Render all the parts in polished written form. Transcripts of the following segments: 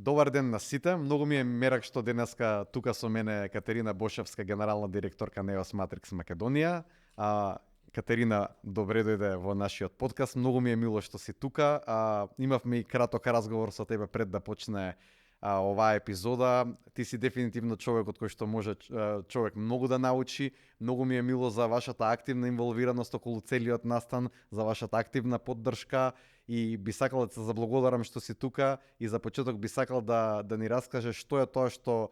Добар ден на сите. Многу ми е мерак што денеска тука со мене е Катерина Бошевска, генерална директорка на EOS Matrix Македонија. Катерина, добре дојде во нашиот подкаст. Многу ми е мило што си тука. Имавме и краток разговор со тебе пред да почне оваа епизода. Ти си дефинитивно човек од кој што може човек многу да научи. Многу ми е мило за вашата активна инволвираност околу целиот настан, за вашата активна поддршка и би сакал да се заблагодарам што си тука и за почеток би сакал да ни раскажеш што е тоа што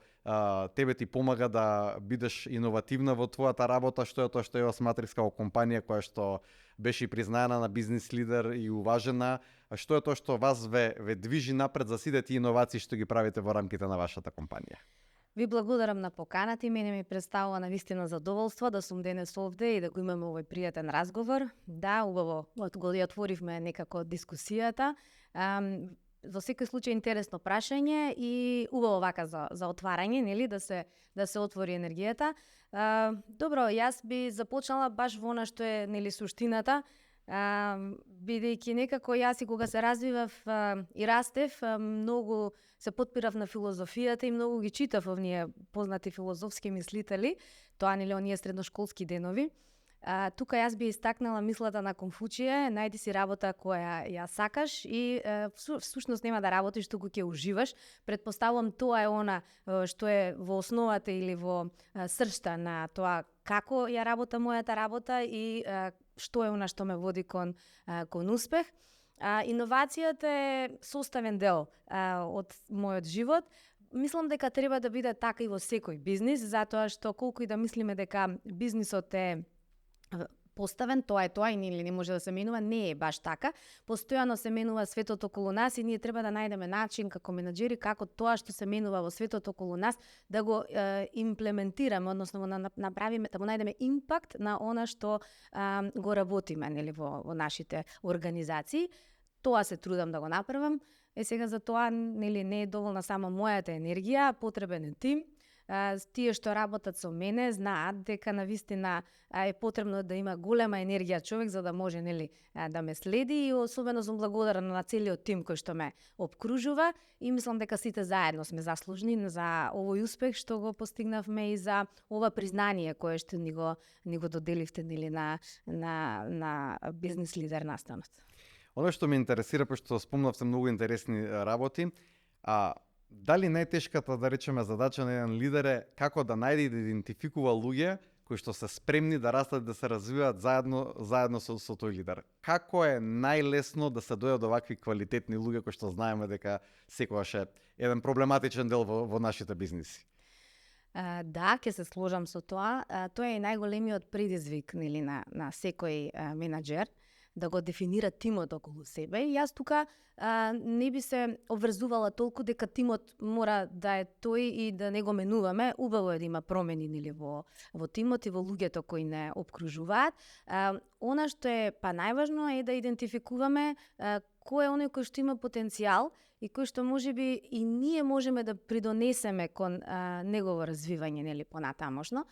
тебе ти помага да бидеш иновативна во твојата работа, што е тоа што EOS Matrix како компанија која што беше признаена на бизнис лидер и уважена, што е тоа што вас ве движи напред за сите тие иновации што ги правите во рамките на вашата компанија? Ви благодарам на поканата и мене ми представува навистина задоволство да сум денес овде и да го имаме овој пријатен разговор. Да, убаво, го отворивме некако дискусијата. Во секој случај интересно прашање и убаво вака за отварање, нели, да се отвори енергијата. Добро, јас би започнала баш во она што е, нели, суштината. Бидејќи некако јас и кога се развивав и растев, многу се потпирав на филозофијата и многу ги читав овние познати филозофски мислители, тоа нели оние средношколски денови. Тука јас би истакнала мислата на Конфуција: најди си работа која ја сакаш и всушност нема да работиш, туку ќе уживаш. Предпоставувам тоа е она што е во основата или во сршта на тоа како ја работа мојата работа и што е она што ме води кон успех. Иновацијата е составен дел од мојот живот. Мислам дека треба да биде така и во секој бизнис, затоа што колку и да мислиме дека бизнисот е поставен, тоа е тоа и не може да се менува, не е баш така. Постојано се менува светот околу нас и ние треба да најдеме начин како менаџери како тоа што се менува во светот околу нас да го имплементираме, односно направиме, да му најдеме импакт на она што го работиме, нели, во нашите организации. Тоа се трудам да го направам. Сега за тоа, нели, не е доволна само мојата енергија, потребен е тим. Тие што работат со мене знаат дека навистина е потребно да има голема енергија човек за да може, нели, да ме следи, и особено сум благодарна на целиот тим кој што ме обкружува и мислам дека сите заедно сме заслужни за овој успех што го постигнавме и за ова признание кое што ни го доделивте, нели, на бизнис лидер настанот. Оно што ме интересира, пошто спомнавте многу интересни работи, дали најтешката, да речеме, задача на еден лидер е како да најде и да идентификува луѓе кои што се спремни да растат, да се развиваат заедно со тој лидер? Како е најлесно да се дојде до вакви квалитетни луѓе кои што знаеме дека секогаш е еден проблематичен дел во нашите бизниси? Да, ќе се сложам со тоа. Тоа е најголемиот предизвик, нели, на секој менаџер, да го дефинира тимот околу себе. И јас тука не би се обврзувала толку дека тимот мора да е тој и да не го менуваме. Убаво е да има промени, нели, во тимот и во луѓето кои не обкружуваат. Она што е најважно е да идентификуваме кој е оној кој што има потенцијал и кој што можеби и ние можеме да придонесеме кон негово развивање, нели, понатамошно.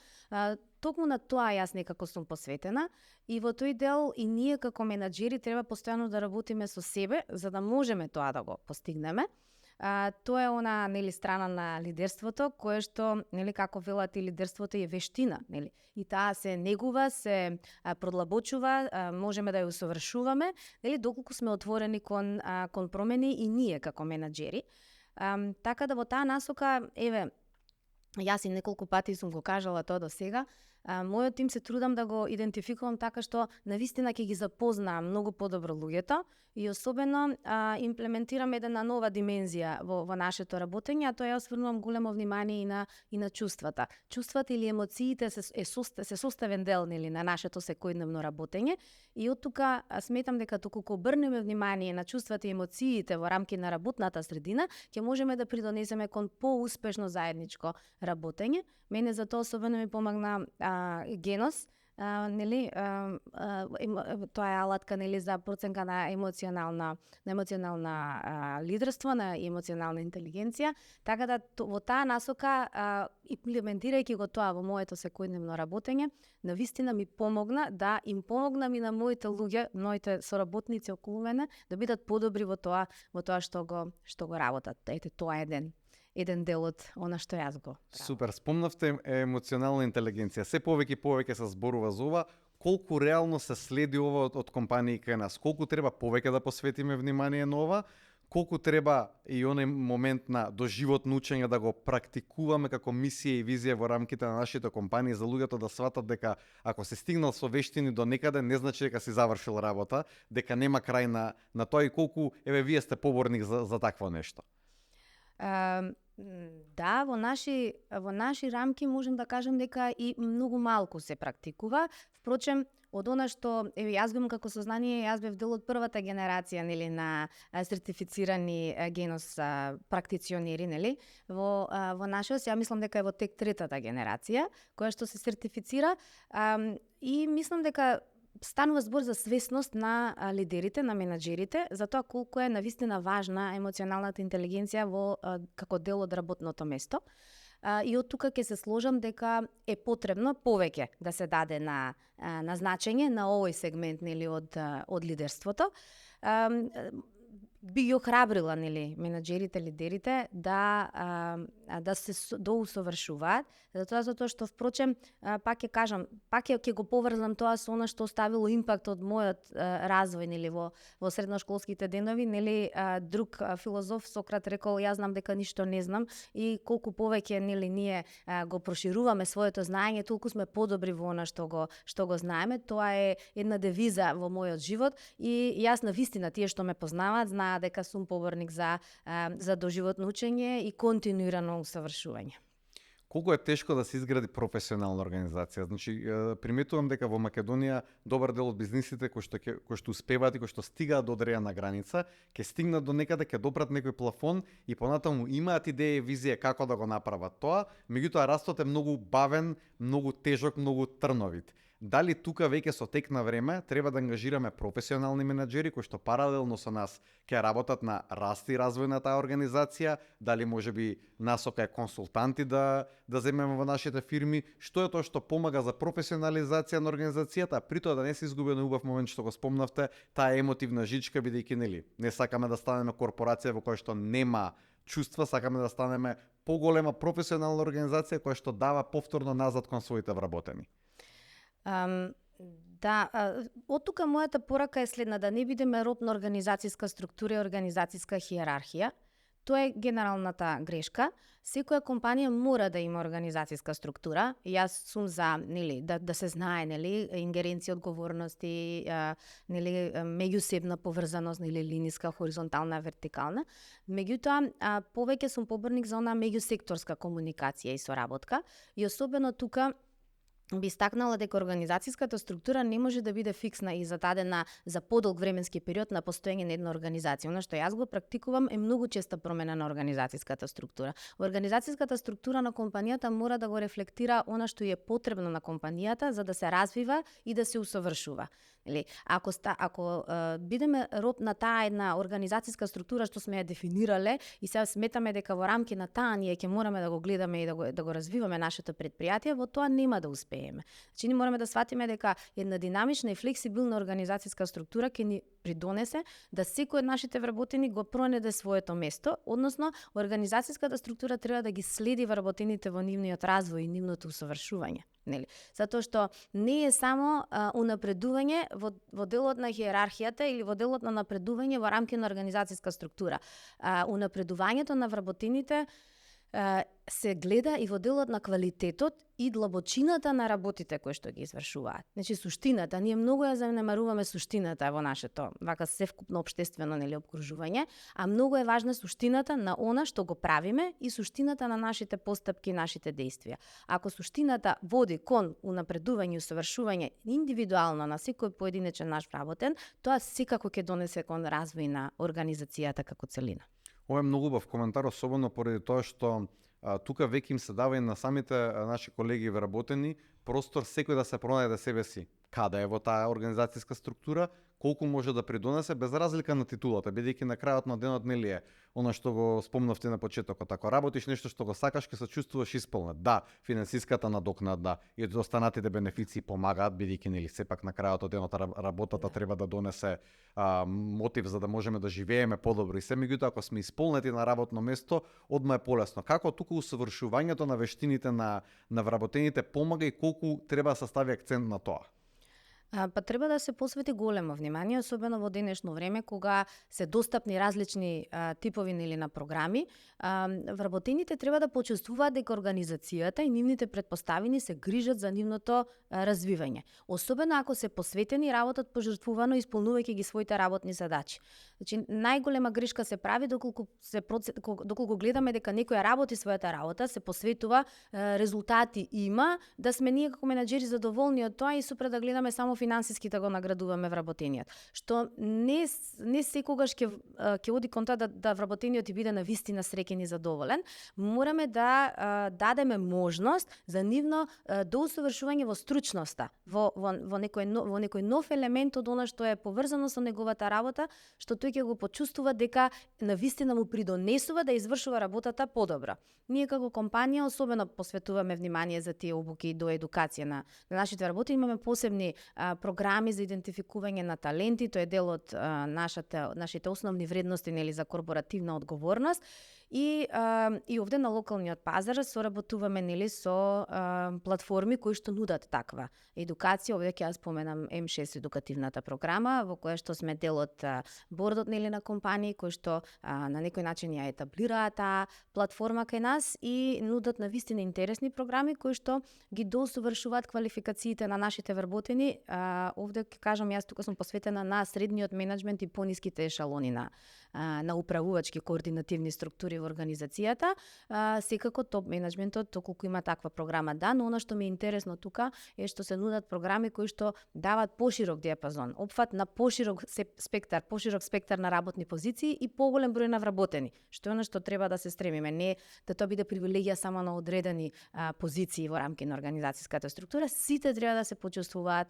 Токму на тоа јас некако сум посветена и во тој дел и ние како менаџери треба постојано да работиме со себе за да можеме тоа да го постигнеме. Тоа е она, нели, страна на лидерството кое што, нели, како велат, и лидерството е вештина, нели, и таа се негува, се продлабочува, можеме да ја усовршуваме, нели, доколку сме отворени кон промени и ние како менаџери. Така да во таа насока, еве, јас и неколку пати сум го кажала тоа до сега, мојот тим се трудам да го идентификувам така што навистина ќе ги запознаам многу подобро луѓето и особено имплементирам една нова димензија во нашето работење, а тоа ја осврнувам големо внимание и на чувствата. Чувствата или емоциите се составен дел, нели, на нашето секојдневно работење и од тука сметам дека доколку обрнеме внимание на чувствата и емоциите во рамки на работната средина, ќе можеме да придонесеме кон поуспешно заедничко работење. Мене за тоа особено ми помагна Генос, нели тоа е алатка нели за проценка на емоционална лидерство, на емоционална интелигенција, така да во таа насока имплементирајќи го тоа во моето секојдневно работење, навистина ми помогна да им помогнам и на моите луѓе, моите соработници околу мене да бидат подобри во тоа што го работат. Ете, тоа е еден дел од она што јас го правам. Супер, спомнавте емоционална интелигенција. Се повеќе и повеќе се зборува за ова. Колку реално се следи ова од компании кај нас? Колку треба повеќе да посветиме внимание на ова? Колку треба и оној момент на доживотно учење да го практикуваме како мисија и визија во рамките на нашите компании за луѓето да сватат дека ако се стигнал со вештини до некаде не значи дека си завршил работа, дека нема крај на тоа и колку вие сте поборник за такво нешто. Да, во наши рамки можем да кажем дека и многу малку се практикува. Впрочем, од она што јас бев како сознание, јас бев дел од првата генерација нели на сертифицирани генос практиционери нели во нашиот, ја мислам дека е во тек третата генерација која што се сертифицира и мислам дека станува збор за свесност на лидерите, на менаџерите, за тоа колку е навистина важна емоционалната интелигенција како дел од работното место. И од тука ќе се сложам дека е потребно повеќе да се даде на значење на овој сегмент нели од лидерството. Би ги охрабрила нели менаџерите, лидерите да се доусовршуваат, затоа што впрочем пак ќе кажам, пак ќе го поврзам тоа со она што оставило импакт од мојот развој нели во средношколските денови, нели друг филозоф Сократ рекол јас знам дека ништо не знам и колку повеќе нели ние го прошируваме своето знаење, толку сме подобри во она што го знаеме. Тоа е една девиза во мојот живот и јас навистина тие што ме познаваат знаат дека сум поборник за доживотно учење и континуирано усавршување. Колку е тешко да се изгради професионална организација? Значи, приметувам дека во Македонија добар дел од бизнисите кои што успеваат и кои што стигаат до одредена граница, ќе стигнат до некаде, ќе допрат некој плафон и понатаму имаат идеја и визија како да го направат тоа, меѓутоа растот е многу бавен, многу тежок, многу трновит. Дали тука веќе со тек на време треба да ангажираме професионални менаџери кои што паралелно со нас ќе работат на раст и развој на таа организација, дали можеби насока е консултанти да земеме во нашите фирми, што е тоа што помага за професионализација на организацијата, при тоа да не се изгуби на убав момент што го спомнавте, таа емотивна жичка бидејќи нели не сакаме да станеме корпорација во која што нема чувства, сакаме да станеме поголема професионална организација која што дава повторно назад кон своите вработени. Да, од тука мојата порака е следна, да не бидеме роб на организацијска структура и организацијска хиерархија. Тоа е генералната грешка. Секоја компанија мора да има организацијска структура. Јас сум за нели да се знае нели ингеренција, одговорности, нели меѓусебна поврзаност, нели линиска, хоризонтална, вертикална. Меѓутоа, повеќе сум поборник за она меѓусекторска комуникација и соработка и особено тука би стакнала дека организацијската структура не може да биде фиксна и зададена за подолг временски период на постоење на една организација. Она што јас го практикувам е многу честа промена на организацијската структура. Организацијската структура на компанијата мора да го рефлектира она што е потребно на компанијата за да се развива и да се усовршува. Ако бидеме роб на таа една организацијска структура што сме ја дефинирале и сега сметаме дека во рамки на таа ние ќе мораме да го гледаме и да го развиваме нашето предпријатие, во тоа нема да успееме. Значи, ние мораме да сватиме дека една динамична и флексибилна организацијска структура ќе ни придонесе да секој од нашите вработени го пронајде своето место, односно организацијската структура треба да ги следи вработените во нивниот развој и нивното усовршување. Нели? Затоа што не е само унапредување во делот на хиерархијата или во делот на напредување во рамки на организацијска структура. Унапредувањето на вработените се гледа и во делот на квалитетот и длабочината на работите кои што ги извршуваат. Значи суштината, ние многу ја занемаруваме суштината во нашето вака севкупно општествено нели обкружување, а многу е важна суштината на она што го правиме и суштината на нашите постапки, нашите действија. Ако суштината води кон унапредување и усовршување индивидуално на секој поединечен наш вработен, тоа секако ќе донесе кон развој на организацијата како целина. Ова е многу убав коментар, особено поради тоа што тука веќе им се дава и на самите наши колеги вработени простор секој да се пронајде себе си. Каде е во таа организацијска структура, колку може да придонесе без разлика на титулата, бидејќи на крајот на денот нели е она што го спомнавте на почетокот. Ако работиш нешто што го сакаш, ќе се чувствуваш исполнет. Да, финансиската надокнада и останатите бенефиции помагаат, бидејќи нели сепак на крајот од денот работата треба да донесе мотив за да можеме да живееме подобро и се, меѓутоа ако сме исполнети на работно место, одма е полесно. Како тука усовршувањето на вештините на вработените помага и колку треба да се стави акцент на тоа? Па треба да се посвети големо внимание, особено во денешно време кога се достапни различни типови нели на програми. Вработените треба да почувствуваат дека организацијата и нивните претпоставени се грижат за нивното развивање. Особено ако се посветени работат пожртвувано исполнувајќи ги своите работни задачи. Значи најголема грешка се прави доколку гледаме дека некој работи својата работа, се посветува, резултати има, да сме ние како менаџери задоволни од тоа и супер да гледаме само финансиски да го наградуваме вработениот. Што не секогаш ќе оди кон тоа да вработениот и биде навистина среќен и задоволен. Мораме да дадеме можност за нивно доусовршување во стручноста, во некој нов елемент од она што е поврзано со неговата работа, што тој ќе го почувствува дека навистина му придонесува да извршува работата подобро. Ние како компанија особено посветуваме внимание за тие обуки до едукација на нашите работи. Имаме посебни програми за идентификување на таленти, тоа е дел од нашите основни вредности нели за корпоративна одговорност. И овде на локалниот пазар соработуваме нели со платформи кои што нудат таква едукација. Овде ќе ја споменам М6 едукативната програма, во која што сме дел од бордот нели на компании кои што на некој начин ја етаблираат таа платформа кај нас и нудат навистина интересни програми кои што ги доусовршуваат квалификациите на нашите вработени. Овде ќе кажам, јас тука сум посветена на средниот менеджмент и пониските ешалони на управувачки координативни структури во организацијата. Секако топ менеджментот, доколку има таква програма, да, но она што ми е интересно тука е што се нудат програми кои што дават поширок диапазон, опфат на поширок спектар на работни позиции и поголем број на вработени, што е она што треба да се стремиме, не да тоа биде привилегија само на одредени позиции во рамки на организацијската структура. Сите треба да се почувствуваат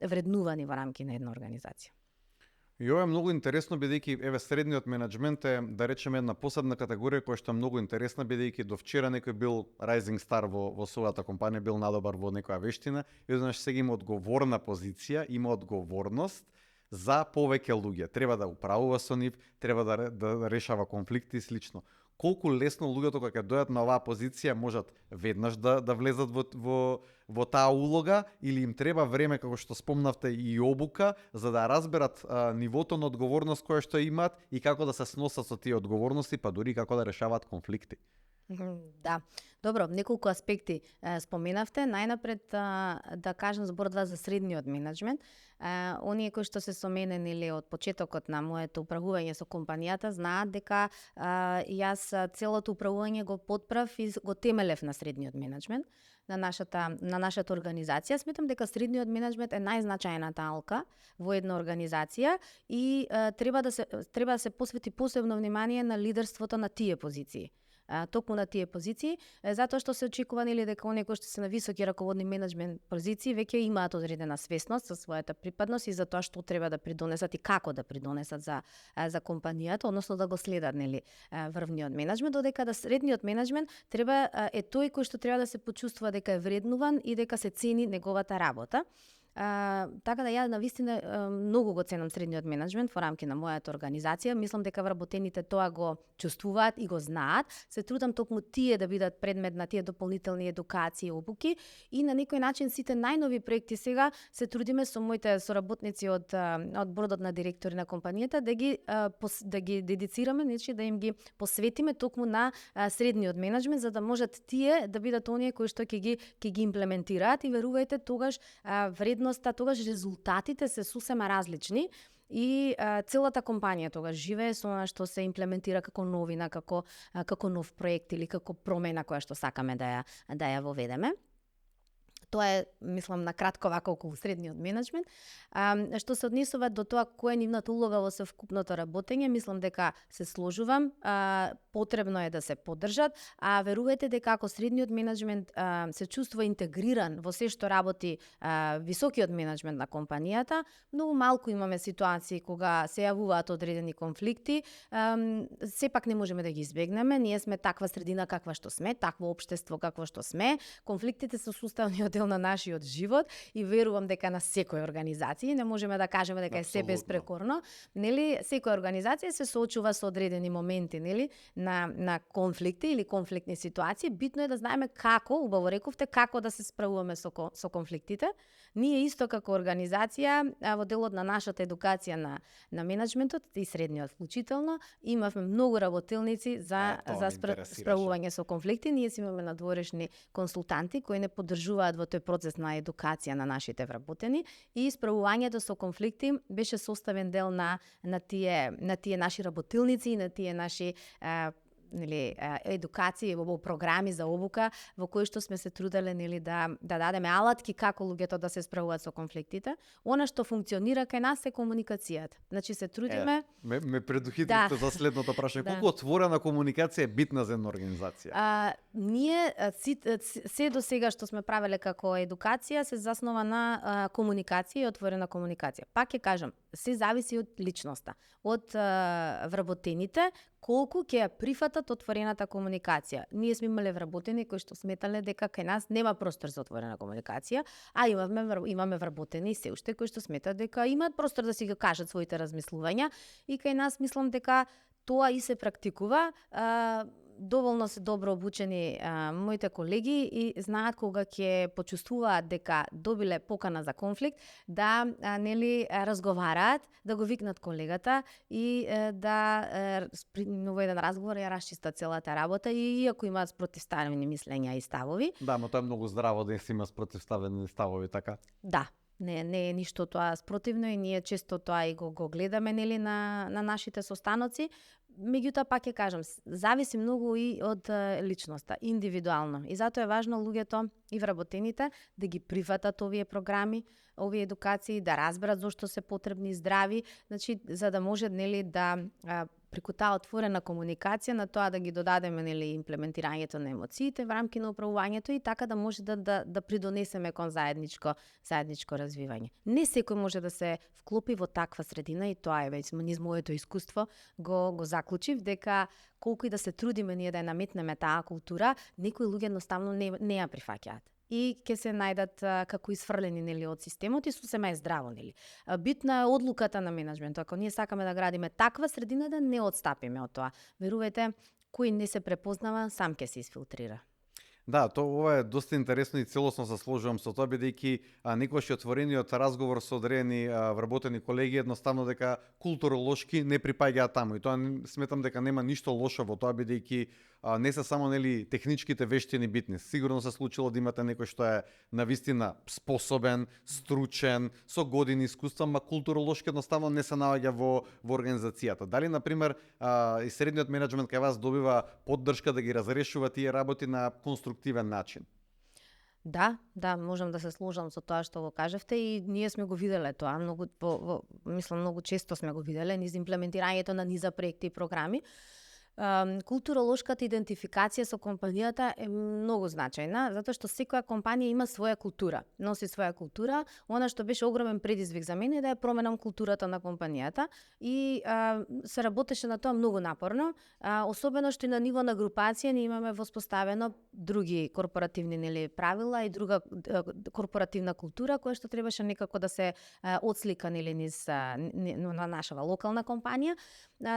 вреднувани во рамки на една организација. И ова е многу интересно, бидејќи еве средниот менеджмент е, да речеме, една посебна категорија која што е многу интересна, бидејќи до вчера некој бил rising star во својата компанија, бил надобар во некоја вештина, и однаш сега има одговорна позиција, има одговорност за повеќе луѓе. Треба да управува со нив, треба да решава конфликти и слично. Колку лесно луѓето кога ќе дојдат на оваа позиција можат веднаш да влезат во таа улога, или им треба време, како што спомнавте, и обука за да разберат нивото на одговорност која што имаат и како да се сносат со тие одговорности, па дури како да решаваат конфликти. Да. Добро, неколку аспекти споменавте. Најнапред да кажам зборува за средниот менеджмент. Оние кои што се со мене нели од почетокот на моето управување со компанијата знаат дека јас целото управување го потправ и го темелев на средниот менеджмент на нашата организација. Сметам дека средниот менеджмент е најзначајната алка во една организација и треба да се посвети посебно внимание на лидерството на тие позиции. Токму на тие позиции, затоа што се очекува нели дека оние кои што се на високи раководни менеджмент позиции веќе имаат одредена свесност за својата припадност и за тоа што треба да придонесат и како да придонесат за компанијата, односно да го следат нели врвниот менеджмент, додека да средниот менеджмент треба е тој кој што треба да се почувствува дека е вреднуван и дека се цени неговата работа. Така да ја навистина многу го ценам средниот менеджмент во рамки на мојата организација. Мислам дека вработените тоа го чувствуваат и го знаат. Се трудам токму тие да бидат предмет на тие дополнителни едукации и обуки и на некој начин сите најнови проекти сега се трудиме со моите соработници од бордот на директори на компанијата да ги дедицираме, значи да им ги посветиме токму на средниот менеджмент за да можат тие да бидат оние кои што ќе ги имплементираат и верувајте тогаш тогаш резултатите се сосема различни и целата компанија тогаш живее со она што се имплементира како новина, како нов проект или како промена која што сакаме да ја воведеме. Тоа е, мислам, на кратко вака околу средниот менеджмент. Што се однесува до тоа која е нивната улога во совкупното работење, мислам дека се сложувам, потребно е да се поддржат, а верувајте дека ако средниот менеджмент се чувствува интегриран во се што работи високиот менеджмент на компанијата, многу малку имаме ситуации кога се јавуваат одредени конфликти, сепак не можеме да ги избегнеме, ние сме таква средина каква што сме, такво општество какво што сме, конфликтите се составниот дел на нашиот живот и верувам дека на секој организација, не можеме да кажеме дека е се безпрекорно, нели, секоја организација се соочува со одредени моменти, нели, на конфликти или конфликтни ситуации. Битно е да знаеме како, убаво рековте, како да се справуваме со конфликтите. Ние исто како организација во делот на нашата едукација на менеджментот и средниот вклучително имавме многу работилници за справување со конфликти. Ние си имаме надворешни консултанти кои не поддржуваат во тој процес на едукација на нашите вработени и справувањето со конфликти беше составен дел на тие наши работилници и на тие наши едукации во програми за обука во кои што сме се труделе да дадеме алатки како луѓето да се справуваат со конфликтите. Она што функционира кај нас е комуникацијата. Значи се трудиме. Ме предухитрите за следното прашање. Колку отворена комуникација е битна за една организација? Ние се до сега што сме правеле како едукација се заснова на комуникација и отворена комуникација. Пак ќе кажам, се зависи од личноста, од вработените, колку ќе ја прифатат отворената комуникација. Ние сме имале вработени кои што сметале дека кај нас нема простор за отворена комуникација, а имаме вработени се уште кои што сметат дека имаат простор да си го кажат своите размислувања и кај нас мислам дека тоа и се практикува. Доволно се добро обучени моите колеги и знаат кога ќе почувствуваат дека добиле покана за конфликт, да разговараат, да го викнат колегата и во еден разговор ја расчистат целата работа и иако имаат спротивставени мислења и ставови. Да, но тоа е многу здраво да се има спротивставени ставови, така? Да. Не е ништо тоа спротивно и ние често тоа и го гледаме на нашите состаноци. Меѓутоа, пак ќе кажам, зависи многу и од личноста, индивидуално. И затоа е важно луѓето и вработените да ги прифатат овие програми, овие едукации, да разберат зошто се потребни здрави, значи за да може да преку таа отворена комуникација на тоа да ги додадеме имплементирањето на емоциите во рамки на управувањето и така да може да придонесеме кон заедничко развивање. Не секој може да се вклопи во таква средина и тоа е веќе низ моето искуство го заклучив дека колку и да се трудиме ние да ја наметнеме таа култура, некои луѓе едноставно не ја прифаќаат и ќе се најдат како исфрлени од системот и сосема е здраво. Битна е одлуката на менеджментот. Ако ние сакаме да градиме таква средина, да не отстапиме од тоа. Верувајте, кој не се препознава, сам ќе се изфилтрира. Да, ова е доста интересно и целосно се сложувам со тоа, бидејќи некогаш отворениот разговор со одредени вработени колеги едноставно дека културолошки не припаѓаат таму. И тоа сметам дека нема ништо лошо во тоа, бидејќи не се само техничките вештини битни. Сигурно се случило да имате некој што е навистина способен, стручен, со години искуства, ма културолошки едноставно не се наоѓа во организацијата. Дали на пример и средниот менеджмент кај вас добива поддршка да ги разрешува тие работи на конструктивен начин? Да, можам да се сложам со тоа што го кажавте и ние сме го виделе тоа, многу често сме го виделе низ имплементирањето на низа проекти и програми. Културолошката идентификација со компанијата е многу значајна, затоа што секоја компанија има своја култура, носи своја култура. Она што беше огромен предизвик за мене е да ја променам културата на компанијата и се работеше на тоа многу напорно, особено што и на ниво на групација ние имаме воспоставено други корпоративни правила и друга корпоративна култура која што требаше некако да се отслика низ на нашава локална компанија,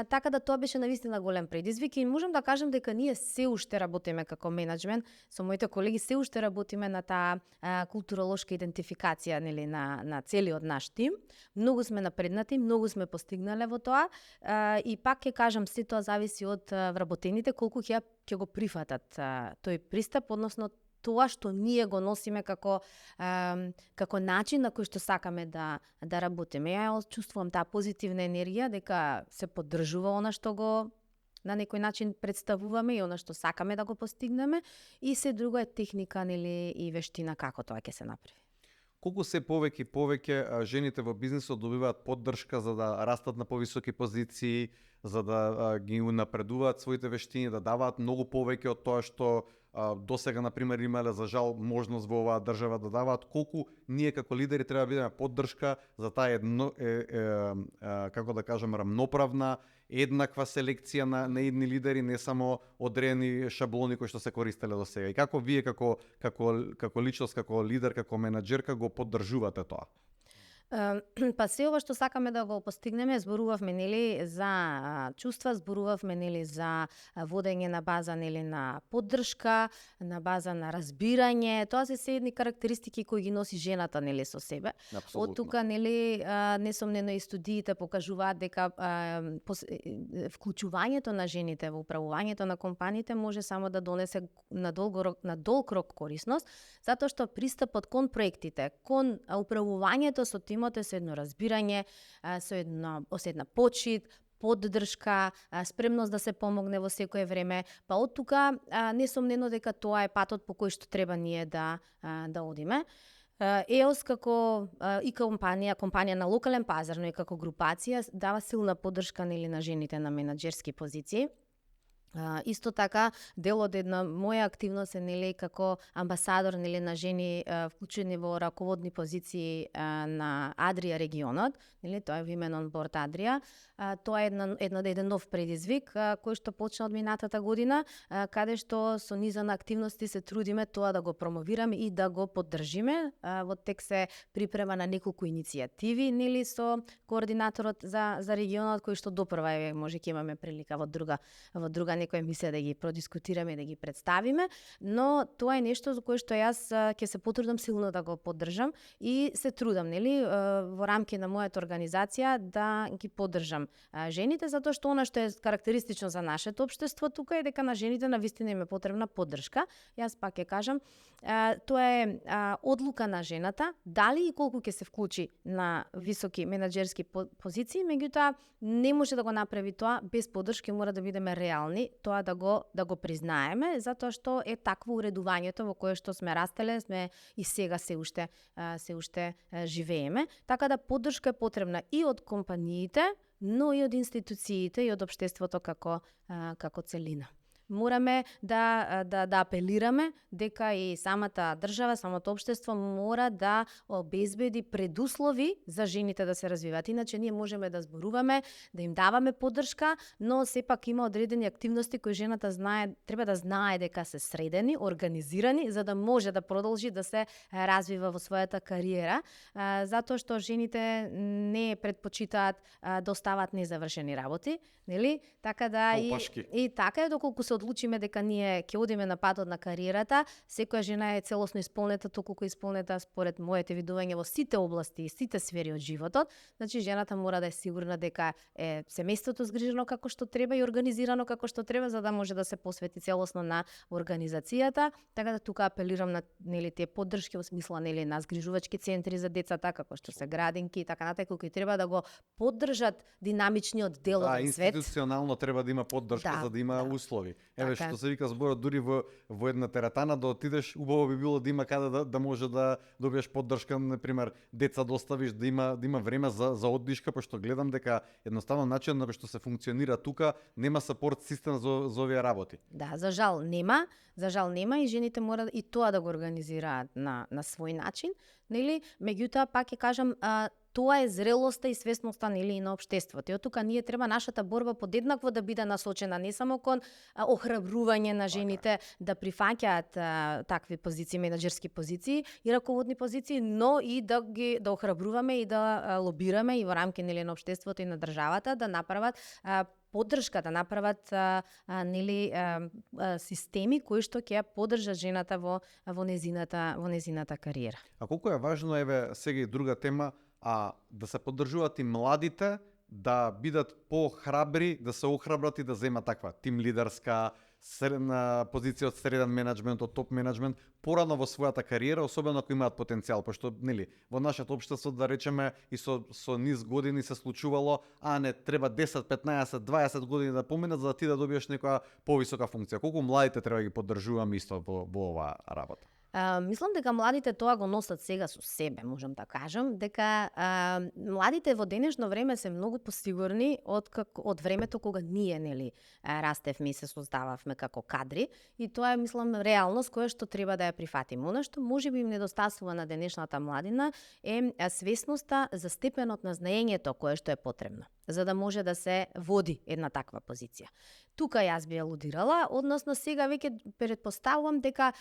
така да тоа беше навистина голем предизвик и можам да кажам дека ние се уште работиме како менеджмент, со моите колеги се уште работиме на таа културолошка идентификација на целиот наш тим. Многу сме напреднати, многу сме постигнале во тоа и пак ќе кажам, се тоа зависи од вработените колку ќе го прифатат тој пристап, односно тоа што ние го носиме како начин на кој што сакаме да работиме. Ја чувствувам таа позитивна енергија дека се поддржува она што го на некој начин представуваме и она што сакаме да го постигнеме, и се друго е техника, нели, и вештина како тоа ќе се направи. Колку се повеќе и повеќе жените во бизнисот добиваат поддршка за да растат на повисоки позиции, за да ги унапредуваат своите вештини, да даваат многу повеќе од тоа што досега на пример имале за жал можност во оваа држава да даваат, колку ние како лидери треба да бидеме поддршка за таа како да кажам, рамноправна, еднаква селекција на едни лидери, не само одредени шаблони кои што се користеле до сега. И како вие како личност, како лидер, како менаџерка го поддржувате тоа? Па се ова што сакаме да го постигнеме, зборувавме, нели, за чувства, зборувавме, нели, за водење на база, нели, на поддршка, на база на разбирање. Тоа се едни карактеристики кои ги носи жената, нели, со себе. Апсолутно. Од тука, нели, несомнено и студиите покажуваат дека вклучувањето на жените во управувањето на компаниите може само да донесе на долг рок корисност, затоа што пристапот кон проектите, кон управувањето со тимот е со едно разбирање, со една почит, поддршка, спремност да се помогне во секое време, па од тука несомнено дека тоа е патот по кој што треба ние да одиме. ЕОС како и компанија на локален пазар, но и како групација дава силна поддршка, нели, на жените на менаџерски позиции. Исто така, дел од една моја активност е, нели, како амбасадор, нели, на жени вклучени во раководни позиции на Адрија регионот, нели, тоа е Women on Board Адрија. Тоа е еден нов предизвик кој што почна од минатата година, каде што со низа на активности се трудиме тоа да го промовираме и да го поддржиме. Во тек се припрема на неколку иницијативи, нели, со координаторот за регионот, кој што допрва може ќе имаме прилика во друга некоја емисија да ги продискутираме и да ги представиме, но тоа е нешто за кое што јас ќе се потрудам силно да го поддржам и се трудам, нели, во рамки на мојата организација да ги поддржам жените, затоа што она што е карактеристично за нашето општество тука е дека на жените навистина им е потребна поддршка. Јас пак ќе кажам, тоа е одлука на жената, дали и колку ќе се вклучи на високи менаџерски позиции, меѓутоа не може да го направи тоа без поддршка, мора да бидеме реални, тоа да го признаеме, затоа што е такво уредувањето во кое што сме растеле, сме и сега се уште живееме, така да поддршка е потребна и од компаниите, но и од институциите и од општеството како целина. Мораме да апелираме дека и самата држава, самото општество мора да обезбеди предуслови за жените да се развиваат. Иначе ние можеме да зборуваме, да им даваме поддршка, но сепак има одредени активности кои жената треба да знае дека се средени, организирани, за да може да продолжи да се развива во својата кариера, затоа што жените не предпочитаат да остават незавршени работи, нели? Така да и така е, доколку се одлучиме дека ние ќе одиме на патот на кариерата, секоја жена е целосно исполнета, толку исполнета според моите видување во сите области и сите сфери од животот. Значи жената мора да е сигурна дека е семејството згрижено како што треба и организирано како што треба, за да може да се посвети целосно на организацијата. Така да тука апелирам на, нели, тие поддршки во смисла, нели, на згрижувачки центри за децата, како што се градинки и така натаму, кои треба да го поддржат динамичниот деловен свет. Институционално треба да има поддршка, за да има услови. Еве, така, што се вика зборот, дури во една теретана да отидеш, убаво би било да има каде да може да добиеш поддршка, например, деца да оставиш, да има време за оддишка, пошто гледам дека едноставно начинот на кој што се функционира тука нема сапорт систем за овие работи. Да, за жал нема и жените мора и тоа да го организираат на свој начин, нели? Меѓутоа пак ќе кажам, тоа е зрелоста и свесноста, нели, на општеството. И од тука ние треба нашата борба подеднакво да биде насочена не само кон охрабрување на жените да прифаќаат такви позиции, менаџерски позиции и раководни позиции, но и да охрабруваме и да лобираме и во рамки, нели, на општеството и на државата да направат поддршка, да направат нели системи кои што ќе поддржат жената во незината кариера. А колку е важно, еве сега и друга тема, да се поддржуваат и младите, да бидат похрабри, да се охрабрат и да земат таква тим лидерска, на позиција од среден менеджмент, од топ менеджмент, порано во својата кариера, особено ако имаат потенцијал, пошто нели во нашето општество да речеме и со низ години се случувало, не треба 10, 15, 20 години да поминат за да ти да добиеш некоја повисока функција. Колку младите треба да ги поддржуваме исто во оваа работа? Мислам дека младите тоа го носат сега со себе, можам да кажам, дека младите во денешно време се многу посигурни од времето кога ние растевме и се создававме како кадри, и тоа е, мислам, реалност која што треба да ја прифатиме. Она што можеби им недостасува на денешната младина е свесноста за степенот на знаењето кое што е потребно за да може да се води една таква позиција. Тука јас би алудирала, односно сега веќе претпоставувам дека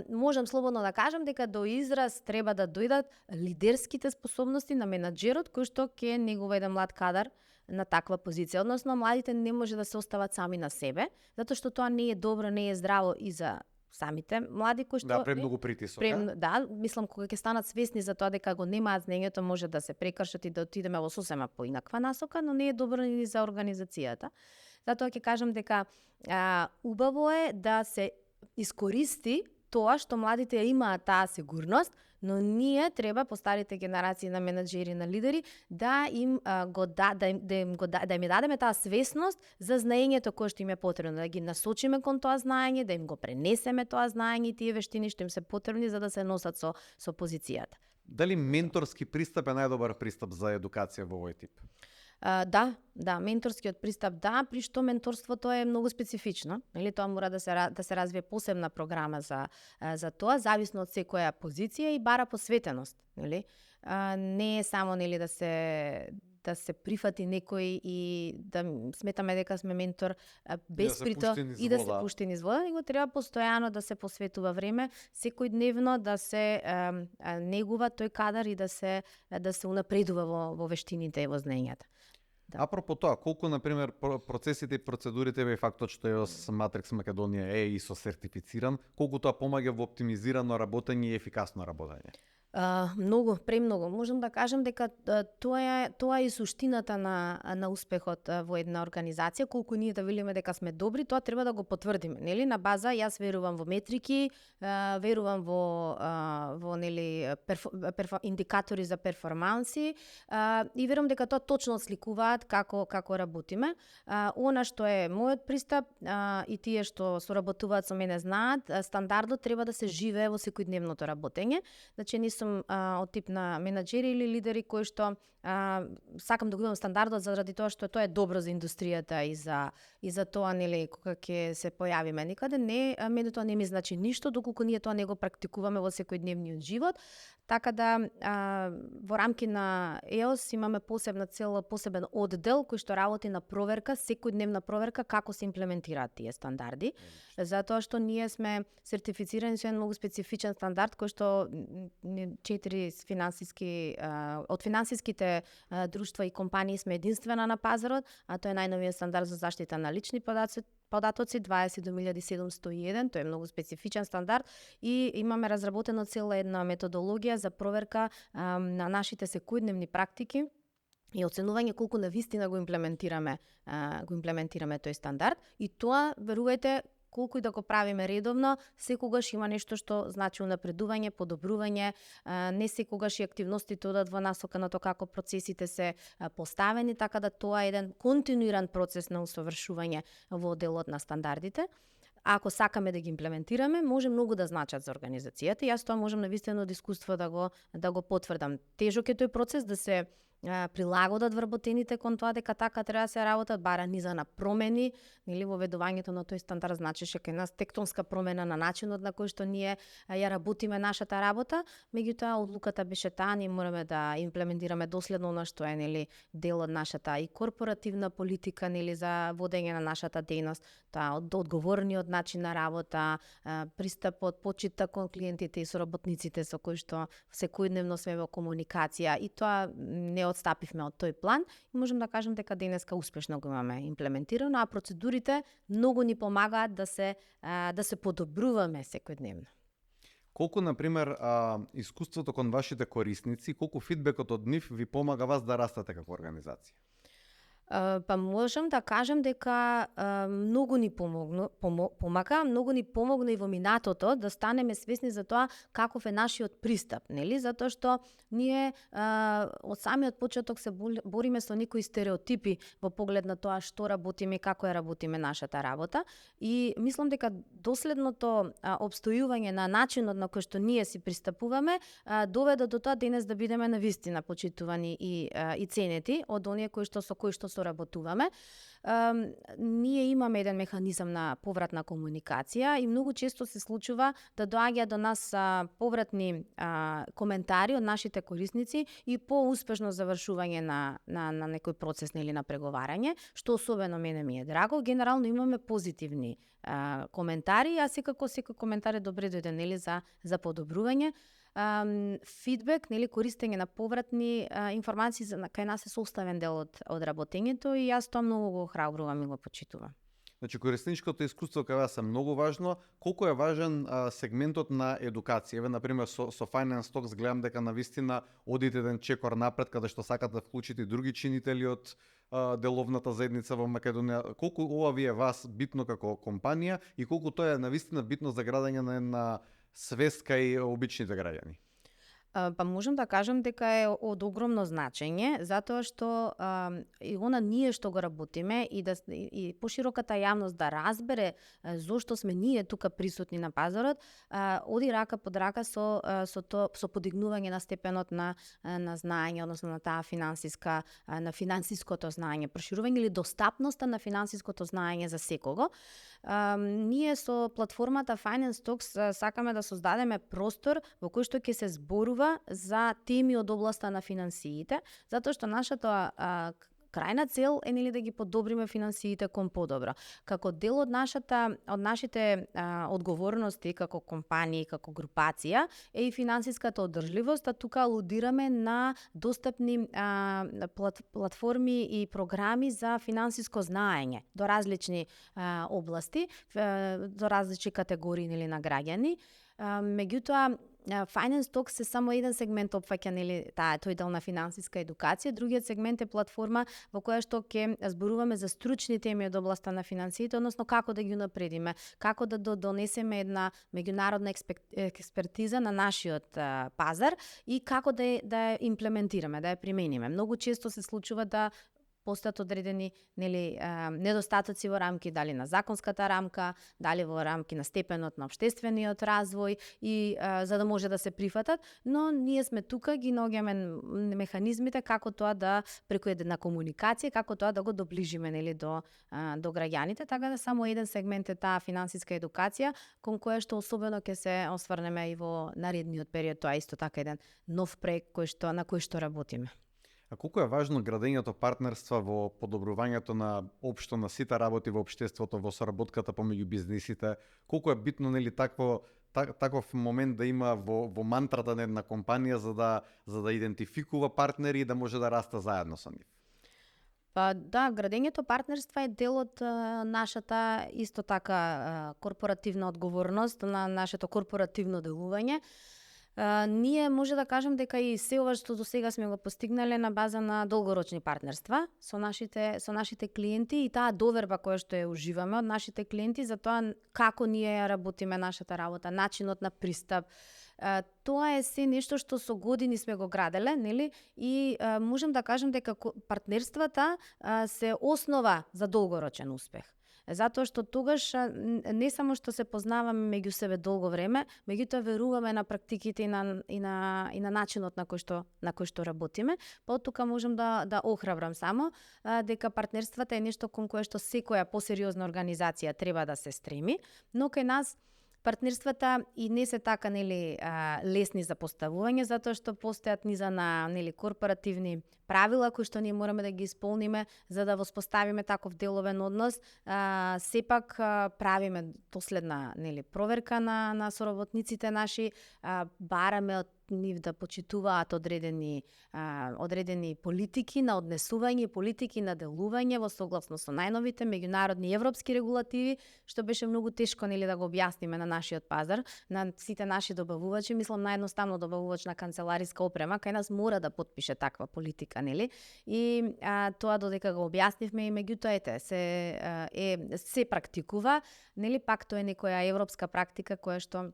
можам слободно да кажам дека до израз треба да дојдат лидерските способности на менаџерот кој што ќе негува еден млад кадар на таква позиција. Односно, младите не може да се остават сами на себе, затоа што тоа не е добро, не е здраво и за самите млади кои што премногу притисок. Да, мислам кога ќе станат свесни за тоа дека го немаат знаењето, може да се прекршат и да отидеме во сосема поинаква насока, но не е добро ни за организацијата. Затоа ќе кажам дека убаво е да се искористи тоа што младите имаат таа сигурност, но ние треба по старите генерации на менаџери, на лидери да им дадеме таа свесност за знаењето кое што им е потребно, да ги насочиме кон тоа знаење, да им го пренесеме тоа знаење и тие вештини што им се потребни за да се носат со позицијата. Дали менторски пристап е најдобар пристап за едукација во овој тип? Да, менторскиот пристап да, при што менторството е многу специфично. Нели, тоа мора да се развие посебна програма за тоа, зависно од секоја позиција и бара посветеност, нели? Не е само да се прифати некој и да сметаме дека сме ментор без прито и да се пушти низ вода, него треба постојано да се посветува време, секојдневно да се негува тој кадар и да се унапредува во вештините и во знаењата. Да. Апропо тоа, колку, например, процесите и процедурите и фактот што EOS Matrix Македонија е ISO сертифициран, колку тоа помага во оптимизирано работење и ефикасно работење? Многу, премногу. Можам да кажам дека тоа е суштината на успехот во една организација. Колку ние да велиме дека сме добри, тоа треба да го потврдиме, нели? На база јас верувам во метрики, верувам во индикатори за перформанси и верувам дека тоа точно отсликуваат како работиме. Она што е мојот пристап и тие што соработуваат со мене знаат, стандардот треба да се живее во секојдневното работење. Значи не сум од тип на менаџери или лидери кои што сакам да го имам стандардот заради тоа што тоа е добро за индустријата и за тоа кога ќе се појавиме некаде. Не, мене тоа не ми значи ништо доколку ние тоа не го практикуваме во секојдневниот живот. Така да во рамки на EOS имаме посебен оддел кој што работи на проверка, секојдневна проверка како се имплементираат тие стандарди, затоа што ние сме сертифицирани со еден многу специфичен стандард кој што 4 од финансиските друштва и компании сме единствена на пазарот, а тоа е најновиот стандард за заштита на лични податоци 22701, тој е многу специфичен стандард и имаме разработено цела една методологија за проверка на нашите секојдневни практики и оценување колку навистина го имплементираме тој стандард, и тоа, верувајте, колку и да го правиме редовно, секогаш има нешто што значи унапредување, подобрување, не секогаш и активностите одат во насока на тоа како процесите се поставени, така да тоа е еден континуиран процес на усовршување во делот на стандардите. Ако сакаме да ги имплементираме, може многу да значат за организацијата. Јас тоа можам навистина од искуство да го потврдам. Тежок е тој процес да се прилагодат вработените кон тоа дека така треба да се работат, бара низа на промени, нели воведувањето на тој стандард значеше кај нас тектонска промена на начинот на кој што ние ја работиме нашата работа, меѓутоа одлуката беше таа, ние мораме да имплементираме доследно она што е дел од нашата и корпоративна политика за водење на нашата дејност, тоа одговорниот начин на работа, пристапот, почита кон клиентите и соработниците со кои што секојдневно сме во комуникација, и тоа не одстапивме од тој план и можам да кажам дека денеска успешно го имаме имплементирано, а процедурите многу ни помагаат да се подобруваме секојдневно. Колку, например, искуството кон вашите корисници, колку фидбекот од нив ви помага вас да растете како организација? Па можам да кажам дека многу ни помага, многу ни помогна и во минатото да станеме свесни за тоа каков е нашиот пристап, нели? Затоа што ние од самиот почеток се бориме со некои стереотипи во поглед на тоа што работиме и како ја работиме нашата работа и мислам дека доследното обстојување на начинот на кој што ние си пристапуваме доведе до тоа денес да бидеме навистина почитувани и ценети од оние со кои што соработуваме. Ние имаме еден механизам на повратна комуникација и многу често се случува да доаѓа до нас повратни коментари од нашите корисници и поуспешно завршување на некој процес или на преговарање, што особено мене ми е драго. Генерално имаме позитивни коментари, а секако секој коментар е добре дојде нели за подобрување. Фидбек, нели, користење на повратни информации кај нас е составен дел од работењето и јас тоа многу го охрабрувам и го почитувам. Значи, корисничкото искуство кај вас е многу важно. Колку е важен сегментот на едукација? Еве, например, со Finance Talks гледам дека навистина одите еден чекор напред, каде што сакате да вклучите и други чинители од деловната заедница во Македонија. Колку ова ви е вас битно како компанија и колку тоа е навистина битно за градење на една свест кај обичните граѓани? Па можам да кажам дека е од огромно значење, затоа што и она ние што го работиме и пошироката јавност да разбере зошто сме ние тука присутни на пазарот, оди рака под рака со подигнување на степенот на знаење, односно на таа на финансиското знаење, проширување или достапноста на финансиското знаење за секого. Ние со платформата Finance Talks сакаме да создадеме простор во кој што ќе се зборува за теми од областа на финансиите, затоа што нашата крајна цел е нели да ги подобриме финансиите кон подобро. Како дел од нашите одговорности како компанија, како групација е и финансиската одржливост, а тука алудираме на достапни платформи и програми за финансиско знаење до различни области, до различни категории нели на граѓани. Меѓутоа Finance Talks е само еден сегмент опфаќа нели тој дел на финансиска едукација, другиот сегмент е платформа во која што ќе зборуваме за стручни теми од областа на финансиите, односно како да ги унапредиме, како да донесеме една меѓународна експертиза на нашиот пазар и како да ја имплементираме, да ја примениме. Многу често се случува да постојат одредени нели недостатоци во рамки дали на законската рамка, дали во рамки на степенот на општествениот развој и за да може да се прифатат, но ние сме тука, ги наоѓаме механизмите како тоа да преку една комуникација, како тоа да го доближиме нели до граѓаните, така да само еден сегмент е таа финансиска едукација кон која што особено ќе се осврнеме и во наредниот период, тоа е исто така еден нов проект на кој што работиме. А колку е важно градењето партнерства во подобрувањето на општо на сите работи во општеството, во соработката помеѓу бизнисите? Колку е битно нели таков момент да има во мантрата на една компанија за да идентификува партнери и да може да расте заедно со нив? Па да, градењето партнерства е дел од нашата исто така корпоративна одговорност, на нашето корпоративно делување. Ние може да кажем дека и се ова што до сега сме го постигнале на база на долгорочни партнерства со нашите клиенти и таа доверба која што ја уживаме од нашите клиенти за тоа како ние ја работиме нашата работа, начинот на пристап. Тоа е се нешто што со години сме го граделе, нели? И можем да кажем дека партнерствата се основа за долгорочен успех. Затоа што тогаш не само што се познаваме меѓу себе долго време, меѓутоа веруваме на практиките и на начинот на кој што работиме. Па од тука можам да охрабрам само дека партнерствата е нешто кон кое што секоја посериозна организација треба да се стреми, но кај нас партнерствата и не се така нели лесни за поставување, затоа што постојат низа на нели корпоративни правила кои што ние мораме да ги исполниме за да воспоставиме таков деловен однос. Сепак правиме доследна нели проверка на соработниците наши, бараме од нив да почитуваат одредени политики на однесување, политики на делување во согласно со најновите меѓународни и европски регулативи, што беше многу тешко нели да го објасниме на нашиот пазар, на сите наши добавувачи. Мислам наједноставно добавувач на канцелариска опрема кај нас мора да потпише таква политика, нели? И тоа додека го објаснивме и меѓутоа се практикува, нели пак тоа е некоја европска практика која што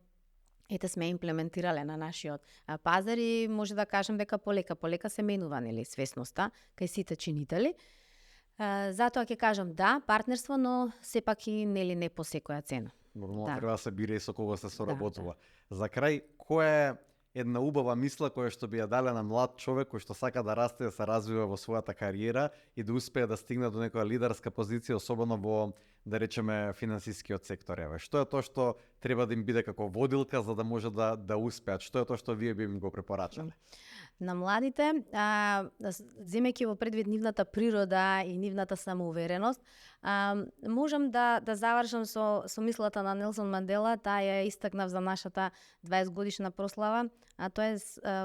сме имплементирале на нашиот пазар и може да кажем дека полека се менува нели свесноста кај сите чинители. Затоа ќе кажам да, партнерство, но сепак и нели не по секоја цена. Нормално треба да се бира и со кого се соработува. За крај, која е една убава мисла која што би ја дале на млад човек кој што сака да расте, да се развива во својата кариера и да успее да стигне до некоја лидерска позиција, особено во, да речеме, финансискиот сектор? Еве, што е тоа што треба да им биде како водилка за да може да успеат? Што е тоа што вие би им го препорачале? На младите, земејќи во предвид нивната природа и нивната самоувереност, можам да завршам со мислата на Нелсон Мандела, таа ја истакнав за нашата 20 годишна прослава, а тоа е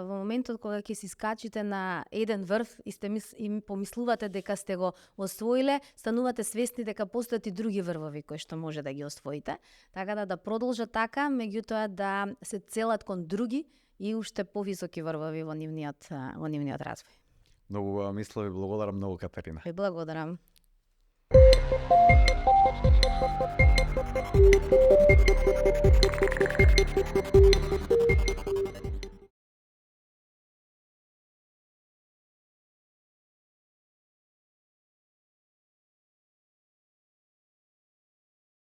во моментот кога ќе си скачите на еден врв и помислувате дека сте го освоиле, станувате свесни дека постојат и други врвови кои што може да ги освоите. Така да продолжат така, меѓутоа да се целат кон други и уште повисоки врвови во нивниот развој. Многу мисла, ви благодарам многу, Катерина. Ви благодарам.